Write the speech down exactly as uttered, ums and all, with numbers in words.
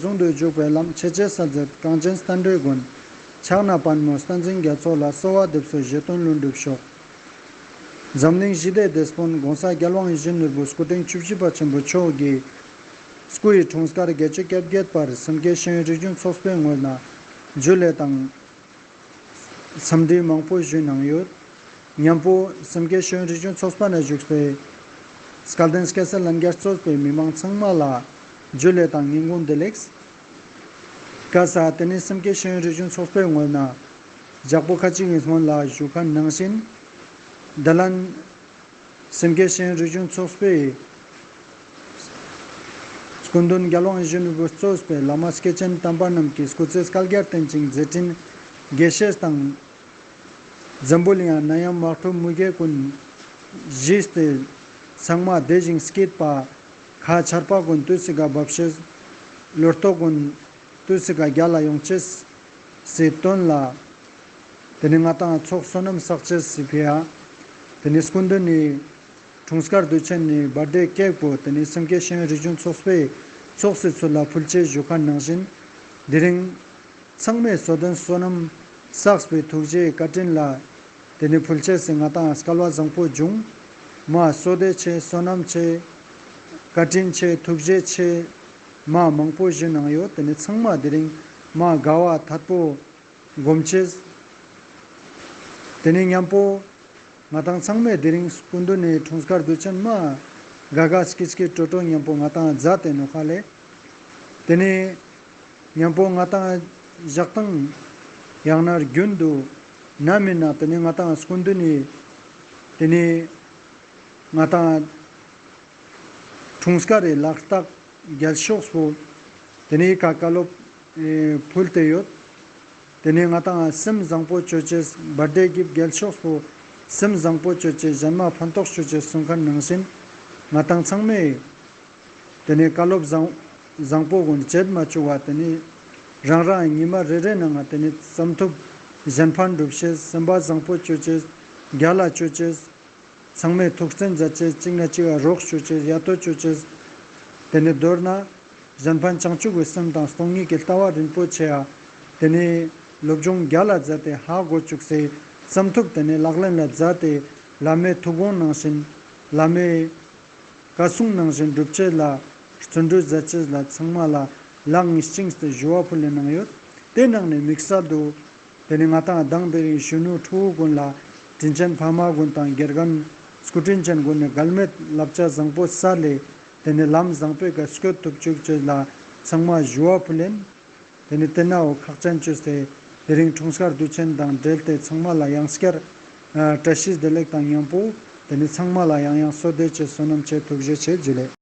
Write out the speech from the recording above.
གཞུང་དུ་བཞུགས་པའི་བླམ་ཆེ་ཆེ་གསལ་མཛད་གངས་ཅན་བསྟན་འགྲོའི་མགོན། ཕྱག་ན་པདྨོ་བསྟན་འཛིན་རྒྱ་མཚོ་ལ། གསོལ་བ་འདེབས་སོ་བཞེད་དོན་ལྷུན་གྲུབ་ཤོག། འཛམ་གླིང་ཞི་བདེའི་དེད་དཔོན་༸གོང་ས་༸རྒྱལ་དབང་ཡིད་བཞིན་ནོར་བུ་སྐུ་ཕྲེང་བཅུ་བཞི་པ་ཆེན་པོ་མཆོག་གི་སྐུ་ཡི་འཁྲུངས་སྐར་བརྒྱད་ཅུ་གྱ་བརྒྱད་པར་སེམས་བསྐྱེད་ཤེས་ཡོན་རིག་གཞུང་ཚོགས་པའི་ངོས་ནས་ཇུ་ལེ་དང་འཚམས་འདྲི་མང་པོ་ཞུས་གནང་ཡོད། མཉམ་པོ་སེམས་བསྐྱེད་ཤེས་ཡོན་རིག་གཞུང་ཚོགས་པ་ནས་བཞུགས་པའི་སྐལ་ལྡན་སྐྱ་སེར་ལྷན་རྒྱས་གཙོས་པའི་མི་མང་ཚང་མ་ལ་ཇུ་ལེ་དང་ཉིན་གུང་བདེ་ལེགས། ཀ་ས་དེ་ནི་སེམས་བསྐྱེད་ཤེས་ཡོན་རིག་གཞུང་ཚོགས་པའི་ངོས་ནས་ཞག་པོ་ཁ་ཅིག་གི་སྔོན་ལ་ཞུ་མཁན་ནང་བཞིན། འདི་ལན་སེམས་བསྐྱེད་ཤེས་ཡོན་རིག་གཞུང་ཚོགས་པའི་སྐུ་མདུན་རྒྱལ་དབང་ཡིད་བཞིན་ནོར་བུ་གཙོས་པའི་བླ་མ་སྐྱེས་ཆེན་དམ་པ་རྣམས་ཀྱི་སྐུ་ཚེ་བསྐལ་བརྒྱར་བརྟན་ཅིང་མཛད་འཕྲིན་རྒྱས་ཤེས་དང་། འཛམ་བུ་གླིང་ན་ཡང་དམག་འཁྲུག་མུ་གེ་ཀུན་ཞི་སྟེ་ཚང་མ་བདེ་ཞིང་སྐྱིད་པ། ཁ་ཆར་པ་ཀུན་དུས་སི་ཀ་འབབ་ཤེས། ལོ་ཐོག་ཀུན་དུས་སི་ཀ་རྒྱལ་ལ་ཡོང་ཅེས་སི་དོན་ལ། དེ་ནི་ང་ཏང་ཚོགས་བསོད་ནམས་བསགས་ཅེས་སི་ཕི་ཡ། དེ་ནི་སྐུ་མདུན་ནི་འཁྲུངས་སྐར་དུས་ཆེན་ནི་བར་ཌེ་ཀེག་པོ་དེ་ནི་སེམས་བསྐྱེད་ཤེས་ཡོན་རིག་གཞུང་ཚོགས་པའི་ཚོགས་སི་ཚུལ་ལ་ཕུལ་ཅེས་ཞུ་མཁན་ནང་བཞིན། དེ་རིང་ཚང་མས་བསོད་བདེ་བསོད་ནམས་བསགས་པའི་ཐུགས་རྗེ་བཀའ་དྲིན་ལ། དེ་ནི་ཕུལ་ཅེས་སི་ང་ཏང་སྐལ་བ་བཟང་པོ་བྱུང་། མ་བསོད་བདེ་ཆེ་བསོད་ནམས་ཆེ། བཀའ་དྲིན་ཆེ་ཐུགས་རྗེ་ཆེ། མ་མང་པོ་ཞུ་གནང་ཡོད། དེ་ནི་ཚང་མ་དེ་རིང་མ་དགའ་བ་ཐད་པོ་སྒོམ་ཅེས། དེ་ནི་མཉམ་པོ་ང་ཏང་ཚང་མས་དེ་རིང་སྐུ་མདུན་ནི་འཁྲུངས་སྐར་དུས་ཆེན་མ་དགའ་དགའ་སྐྱིད་སྐྱིད་སྤྲོ་སྤྲོ་མཉམ་པོ་ང་ཏང་མཛད་དེ་ནོག་ཧ་ལེ། དེ་ནི་མཉམ་པོ་ང་ཏང་ཞག་དང་ཡང་ན་རྒྱུན་དུ་ན་མིན་ན་དེ་ནི་ང་ཏང་སྐུ་མདུན་ནི་དེ་ནི་ང་ཏང་འཁྲུངས་སྐར་རི་ལག་རྟགས་རྒྱལ་ཤོས་པོ་དེ་ནི་ཁ་བཀའ་སློབ་ཨེ་ཕུལ་ཏེ་ཡོད། དེ་ནི་ང་ཏང་སེམས་བཟང་པོ་ཅོ་ཅེས་བར་ཌེ་གིབ་རྒྱལ་ཤོས་པོ་སེམས་བཟང་པོ་ཅོ་ཅེས་གཞན་མ་ཕན་ཐོགས་ཅོ་ཅེས་གསུང་མཁན་ནང་བཞིན་ང་ཏང་ཚང་མས་དེ་ནི་བཀའ་སློབ་བཟང་བཟང་པོ་ཀུན་བརྗེད་མ་བཅུག་པ་དེ་ནི་རང་རང་ཉི་མ་རེ་རེ་ནང་ང་དེ་ནི་བསམ་ཐུབ་གཞན་ཕན་སྒྲུབ་ཅེས་སེམས་པ་བཟང་པོ་ཅོ་ཅེས་རྒྱལ་ལ་ཅོ་ཅེས། ཚང་མས་ཐུགས་བརྩེ་མཛད་ཅེས་གཅིག་ན་གཅིག་ག་རོགས་ཅོ་ཅེས་ཡ་ཏོ་ཅོ་ཅེས། དེ་ནི་མདོར་ན་གཞན་ཕན་བྱང་ཆུབ་ཀྱི་སེམས་དང་སྟོང་ཉིད་ཀྱི་ལྟ་བ་རིན་པོ་ཆེ་ཡ། དེ་ནི་སློབ་སྦྱོང་རྒྱལ་ལ་མཛད་དེ་ཧ་གོ་བཅུག་སའི་བསམ་ཐུབ་དེ་ནི་ལག་ལེན་ལ་མཛད་དེ་བླ་མའི་ཐུགས་དགོངས་ནང་བཞིན་བླ་མའི་བཀའ་གསུང་ནང་བཞིན་སྒྲུབ་ཅེས་ལ་བརྩོན་འགྲུས་མཛད་ཅེས་ལ་ཚང་མ་ལ་ལག་གཉིས་བཅིངས་ཏེ་ཞུ་བ་ཕུལ་ལེ་གནང་ཡོད། དེ་ནང་ནས་དམིགས་བསལ་དུ། དེ་ནི་ང་ཏང་མདང་དེ་རིང་གཞོན་ནུ་ཕྲུ་གུ་ཀུན་ལ་དྲིན་ཅན་ཕ་མ་ཀུན་དང་དགེ་རྒན་སྐུ་དྲིན་ཅན་ཀུན་ནི་འགལ་མེད་བསླབ་བྱ་བཟང་པོ་སྩལ་ལེ། དེ་ནི་ལམ་བཟང་པོའི་ཀ་སྐྱོད་ཐུབ་བཅུག་ཅེས་ལ་ཚང་མ་ཞུ་བ་ཕུལ་ལེན། དེ་ནི་དེ་ནའོ་ཁག་ཅན་ཅོས་ཏེ་དེ་རིང་འཁྲུངས་སྐར་དུས་ཆེན་དང་འབྲེལ་ཏེ་ཚང་མ་ལ་ཡང་སྐྱར་ཨ་བཀྲ་ཤིས་བདེ་ལེགས་དང་མཉམ་པོ་དེ་ནི་ཚང་མ་ལ་ཡང་ཡང་བསོད་བདེ་ཆེ་བསོད་ནམས་ཆེ་ཐུགས་རྗེ་ཆེ་ཇུ་ལེ།